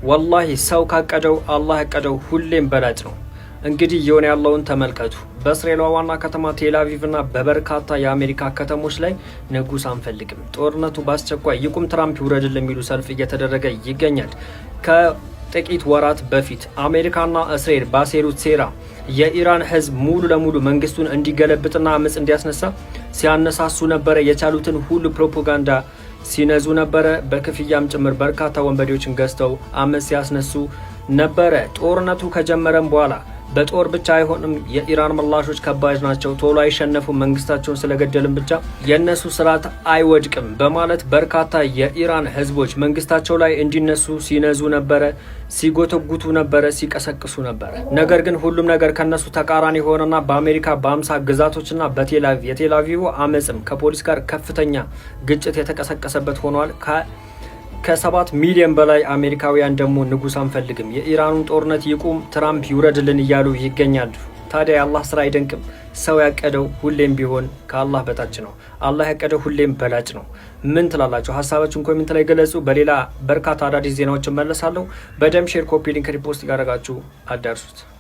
ወላሂ ሰው ካቀደው አላህ ያቀደው ሁሌም በላጭ ነው። እንግዲህ እየሆነ ያለውን ተመልከቱ። በእስራኤሏ ዋና ከተማ ቴል አቪቭ እና በበርካታ የአሜሪካ ከተሞች ላይ ንጉስ አንፈልግም፣ ጦርነቱ በአስቸኳይ ይቁም፣ ትራምፕ ይውረድልን የሚሉ ሰልፍ እየተደረገ ይገኛል። ከጥቂት ወራት በፊት አሜሪካና እስራኤል ባሴሩት ሴራ የኢራን ሕዝብ ሙሉ ለሙሉ መንግስቱን እንዲገለብጥና አመፅ እንዲያስነሳ ሲያነሳሱ ነበረ። የቻሉትን ሁሉ ፕሮፓጋንዳ ሲነዙ ነበረ። በክፍያም ጭምር በርካታ ወንበዴዎችን ገዝተው አመፅ ሲያስነሱ ነበረ። ጦርነቱ ከጀመረም በኋላ በጦር ብቻ አይሆንም፣ የኢራን ምላሾች ከባድ ናቸው፣ ቶሎ አይሸነፉም፣ መንግስታቸውን ስለገደልን ብቻ የእነሱ ስርዓት አይወድቅም በማለት በርካታ የኢራን ህዝቦች መንግስታቸው ላይ እንዲነሱ ሲነዙ ነበረ፣ ሲጎተጉቱ ነበረ፣ ሲቀሰቅሱ ነበረ። ነገር ግን ሁሉም ነገር ከነሱ ተቃራኒ ሆነና በአሜሪካ በ50 ግዛቶችና በቴልአቪቭ የቴልአቪቭ አመፅም ከፖሊስ ጋር ከፍተኛ ግጭት የተቀሰቀሰበት ሆኗል። ከ7 ሚሊዮን በላይ አሜሪካውያን ደግሞ ንጉስ አንፈልግም፣ የኢራኑን ጦርነት ይቁም፣ ትራምፕ ይውረድልን እያሉ ይገኛሉ። ታዲያ የአላህ ስራ አይደንቅም? ሰው ያቀደው ሁሌም ቢሆን ከአላህ በታች ነው። አላህ ያቀደው ሁሌም በላጭ ነው። ምን ትላላችሁ? ሀሳባችሁን comment ላይ ገለጹ። በሌላ በርካታ አዳዲስ ዜናዎች እመለሳለሁ። በደም share፣ copy link፣ repost እያደረጋችሁ አዳርሱት።